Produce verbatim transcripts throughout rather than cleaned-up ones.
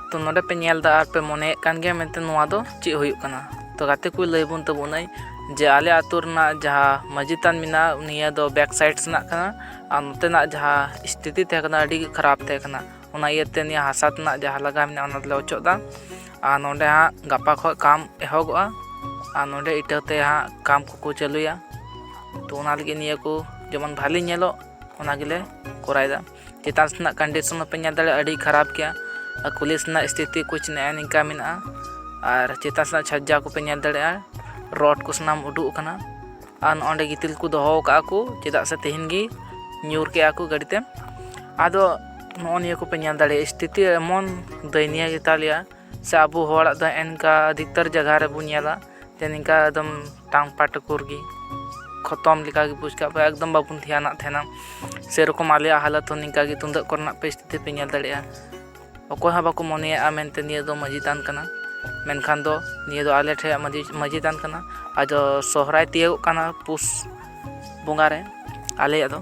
ᱛᱚ ᱱᱚᱰᱮ ᱯᱮ ᱧᱮᱞ ᱮᱫᱟ ᱟᱨ ᱯᱮ ᱢᱚᱱᱮᱭᱮᱫ ᱠᱟᱱ ᱜᱮᱭᱟ ᱢᱮᱱᱛᱮ ᱱᱚᱣᱟ ᱫᱚ ᱪᱮᱫ ᱦᱩᱭᱩᱜ ᱠᱟᱱᱟ᱾ ᱛᱚ ᱜᱟᱛᱮ ᱠᱚ, ᱞᱟᱹᱭ ᱵᱚᱱ ᱛᱟᱵᱚᱱᱟᱹᱧ ᱡᱮ ᱟᱞᱮ ᱟᱹᱛᱩ ᱨᱮᱱᱟᱜ ᱡᱟᱦᱟᱸ ᱢᱟᱹᱡᱷᱤ ᱛᱷᱟᱱ ᱢᱮᱱᱟᱜᱼᱟ, ᱱᱤᱭᱟᱹ ᱫᱚ back side ᱨᱮᱱᱟᱜ ᱠᱟᱱᱟ ᱟᱨ ᱱᱚᱛᱮᱱᱟᱜ ᱡᱟᱦᱟᱸ ᱥᱛᱷᱤᱛᱤ ᱛᱟᱦᱮᱸ ᱠᱟᱱᱟ ᱟᱹᱰᱤ ᱜᱮ ᱠᱷᱟᱨᱟᱯ ᱛᱟᱦᱮᱸ ᱠᱟᱱᱟ᱾ ᱚᱱᱟ ᱤᱭᱟᱹᱛᱮ ᱱᱤᱭᱟᱹ ᱦᱟᱥᱟ ᱨᱮᱱᱟᱜ ᱡᱟᱦᱟᱸ ᱞᱟᱜᱟ ᱢᱮᱱᱟᱜᱼᱟ ᱚᱱᱟ ᱫᱚᱞᱮ ᱚᱪᱚᱜ ᱮᱫᱟ᱾ ᱟᱨ ᱱᱚᱰᱮ ᱦᱟᱸᱜ ᱜᱟᱯᱟ ᱠᱷᱚᱱ ᱠᱟᱢ ᱮᱦᱚᱵᱚᱜᱼᱟ ᱟᱨ ᱱᱚᱰᱮ ᱤᱴᱟᱹ ᱛᱮ ᱦᱟᱸᱜ ᱠᱟᱢ ᱠᱚᱠᱚ ᱪᱟᱹᱞᱩᱭᱟ᱾ ᱛᱚ ᱚᱱᱟ ᱞᱟᱹᱜᱤᱫ ᱱᱤᱭᱟᱹ ᱠᱚ ᱡᱮᱢᱚᱱ ᱵᱷᱟᱞᱮ ᱧᱮᱞᱚᱜ ᱚᱱᱟ ᱜᱮᱞᱮ ᱠᱚᱨᱟᱣᱮᱫᱟ᱾ ᱪᱮᱛᱟᱱ ᱥᱮᱱᱟᱜ condition ᱦᱚᱸᱯᱮ ᱧᱮᱞ ᱫᱟᱲᱮᱭᱟᱜᱼᱟ, ᱟᱹᱰᱤ ᱠᱷᱟᱨᱟᱯ ᱜᱮᱭᱟ᱾ ᱟᱨ ᱠᱩᱞᱦᱤ ᱥᱮᱱᱟᱜ ᱥᱛᱷᱤᱛᱤ ᱠᱩᱪ ᱱᱮᱜᱼᱮ ᱱᱤᱝᱠᱟ ᱢᱮᱱᱟᱜᱼᱟ᱾ ᱟᱨ ᱪᱮᱛᱟᱱ ᱥᱮᱱᱟᱜ ᱪᱷᱟᱡᱽᱡᱟ ᱠᱚᱯᱮ ᱧᱮᱞ ᱫᱟᱲᱮᱭᱟᱜᱼᱟ, ᱨᱚᱰ ᱠᱚ ᱥᱟᱱᱟᱢ ᱩᱰᱩᱠ ᱟᱠᱟᱱᱟ᱾ ᱟᱨ ᱱᱚᱜᱼᱚᱸᱰᱮ ᱜᱤᱛᱤᱞ ᱠᱚ ᱫᱚᱦᱚ ᱟᱠᱟᱫᱼᱟ ᱠᱚ, ᱪᱮᱫᱟᱜ ᱥᱮ ᱛᱮᱦᱮᱧ ᱜᱮ ᱧᱩᱨ ᱠᱮᱜᱼᱟ ᱠᱚ ᱜᱟᱹᱰᱤ ᱛᱮ᱾ ᱟᱫᱚ ᱱᱚᱜᱼᱚ ᱱᱤᱭᱟᱹ ᱠᱚᱯᱮ ᱧᱮᱞ ᱫᱟᱲᱮᱭᱟᱜᱼᱟ, ᱥᱛᱷᱤᱛᱤ ᱮᱢᱚᱱ ᱫᱚᱭᱱᱤᱭᱚ ᱜᱮᱛᱟ ᱞᱮᱭᱟ᱾ ᱥᱮ ᱟᱵᱚ ᱦᱚᱲᱟᱜ ᱫᱚ ᱮᱱᱠᱟ ᱟᱹᱰᱤᱠᱛᱟᱨ ᱡᱟᱭᱜᱟ ᱨᱮᱵᱚᱱ ᱧᱮᱞᱟ ᱡᱮ ᱱᱤᱝᱠᱟ ᱮᱠᱫᱚᱢ ᱴᱟᱝ ᱯᱟᱴᱠᱩᱨ ᱜᱮ, ᱠᱷᱚᱛᱚᱢ ᱞᱮᱠᱟ ᱜᱮ ᱵᱩᱡᱽ ᱠᱟᱜ ᱯᱮ, ᱮᱠᱫᱚᱢ ᱵᱟᱵᱚᱱ ᱫᱷᱮᱭᱟᱱᱟᱜ ᱛᱟᱦᱮᱱᱟ᱾ ᱥᱮᱨᱚᱠᱚᱢ ᱟᱞᱮᱭᱟᱜ ᱦᱟᱞᱚᱛ ᱦᱚᱸ ᱱᱤᱝᱠᱟ ᱜᱮ, ᱛᱩᱢᱫᱟᱹᱜ ᱠᱚᱨᱮᱱᱟᱜ ᱯᱮ ᱥᱛᱷᱤᱛᱤ ᱯᱮ ᱧᱮᱞ ᱫᱟᱲᱮᱭᱟᱜᱼᱟ᱾ ᱚᱠᱚᱭ ᱦᱚᱸ ᱵᱟᱠᱚ ᱢᱚᱱᱮᱭᱟᱜᱼᱟ ᱢᱮᱱᱛᱮ ᱱᱤᱭᱟᱹ ᱫᱚ ᱢᱟᱹᱡᱷᱤ ᱛᱷᱟᱱ ᱠᱟᱱᱟ, ᱢᱮᱱᱠᱷᱟᱱ ᱫᱚ ᱱᱤᱭᱟᱹ ᱫᱚ ᱟᱞᱮ ᱴᱷᱮᱱ ᱢᱟᱹᱡᱷᱤ, ᱢᱟᱹᱡᱷᱤ ᱛᱷᱟᱱ ᱠᱟᱱᱟ᱾ ᱟᱫᱚ ᱥᱚᱦᱨᱟᱭ ᱛᱤᱭᱳᱜᱚᱜ ᱠᱟᱱᱟ ᱯᱩᱥ ᱵᱚᱸᱜᱟ ᱨᱮ ᱟᱞᱮᱭᱟᱜ ᱫᱚ᱾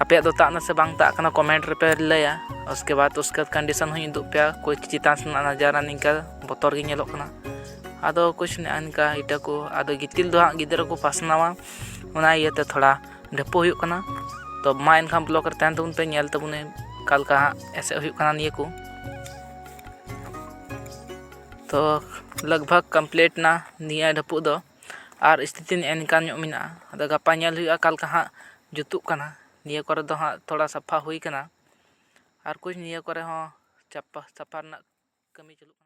ᱟᱯᱮᱭᱟᱜ ᱫᱚ ᱛᱟᱜ ᱱᱟ ᱥᱮ ᱵᱟᱝ ᱛᱟᱜ ᱠᱟᱱᱟ, comment ᱨᱮᱯᱮ ᱞᱟᱹᱭᱟ᱾ ᱩᱥᱠᱮ ᱵᱟᱫ ᱩᱥᱠᱮ condition ᱦᱚᱸᱧ ᱩᱫᱩᱜ ᱯᱮᱭᱟ, ᱠᱩᱪ ᱪᱮᱛᱟᱱ ᱥᱮᱱᱟᱜ ᱱᱟᱡᱟᱨᱟ ᱱᱤᱝᱠᱟ ᱵᱚᱛᱚᱨ ᱜᱮ ᱧᱮᱞᱚᱜ ᱠᱟᱱᱟ᱾ ᱟᱫᱚ ᱠᱩᱪ ᱱᱮᱜᱼᱮ ᱱᱤᱝᱠᱟ ᱤᱴᱟᱹ ᱠᱚ, ᱟᱫᱚ ᱜᱤᱛᱤᱞ ᱫᱚ ᱦᱟᱸᱜ ᱜᱤᱫᱽᱨᱟᱹ ᱠᱚ ᱯᱟᱥᱱᱟᱣᱟ, ᱚᱱᱟ ᱤᱭᱟᱹᱛᱮ ᱛᱷᱚᱲᱟ ᱰᱷᱟᱹᱯᱩ ᱦᱩᱭᱩᱜ ᱠᱟᱱᱟ᱾ ᱛᱚ ᱢᱟ ᱮᱱᱠᱷᱟᱱ vlog ᱨᱮ ᱛᱟᱦᱮᱱ ᱛᱟᱵᱚᱱ ᱯᱮ, ᱧᱮᱞ ᱛᱟᱵᱚᱱ ᱚᱠᱟ ᱞᱮᱠᱟ ᱦᱟᱸᱜ ᱮᱥᱮᱫ ᱦᱩᱭᱩᱜ ᱠᱟᱱᱟ ᱱᱤᱭᱟᱹ ᱠᱚ᱾ ᱛᱚ ᱞᱟᱜᱽ ᱵᱷᱟᱜᱽ complete ᱱᱟ ᱱᱤᱭᱟᱹ ᱰᱷᱟᱹᱯᱩᱜ ᱫᱚ, ᱟᱨ ᱥᱛᱷᱤᱛᱤ ᱱᱮᱜᱼᱮ ᱱᱤᱝᱠᱟ ᱧᱚᱜ ᱢᱮᱱᱟᱜᱼᱟ᱾ ᱟᱫᱚ ᱜᱟᱯᱟ ᱧᱮᱞ ᱦᱩᱭᱩᱜᱼᱟ ᱚᱠᱟ ᱞᱮᱠᱟ ᱦᱟᱸᱜ ᱡᱩᱛᱩᱜ ᱠᱟᱱᱟ᱾ ᱱᱤᱭᱟᱹ ᱠᱚᱨᱮ ᱫᱚ ᱦᱟᱸᱜ ᱛᱷᱚᱲᱟ ᱥᱟᱯᱷᱟ ᱦᱩᱭ ᱠᱟᱱᱟ, ᱟᱨ ᱠᱩᱪ ᱱᱤᱭᱟᱹ ᱠᱚᱨᱮ ᱦᱚᱸ ᱪᱟᱯᱟ ᱥᱟᱯᱷᱟ ᱨᱮᱱᱟᱜ ᱠᱟᱹᱢᱤ ᱪᱟᱹᱞᱩᱜ ᱠᱟᱱᱟ᱾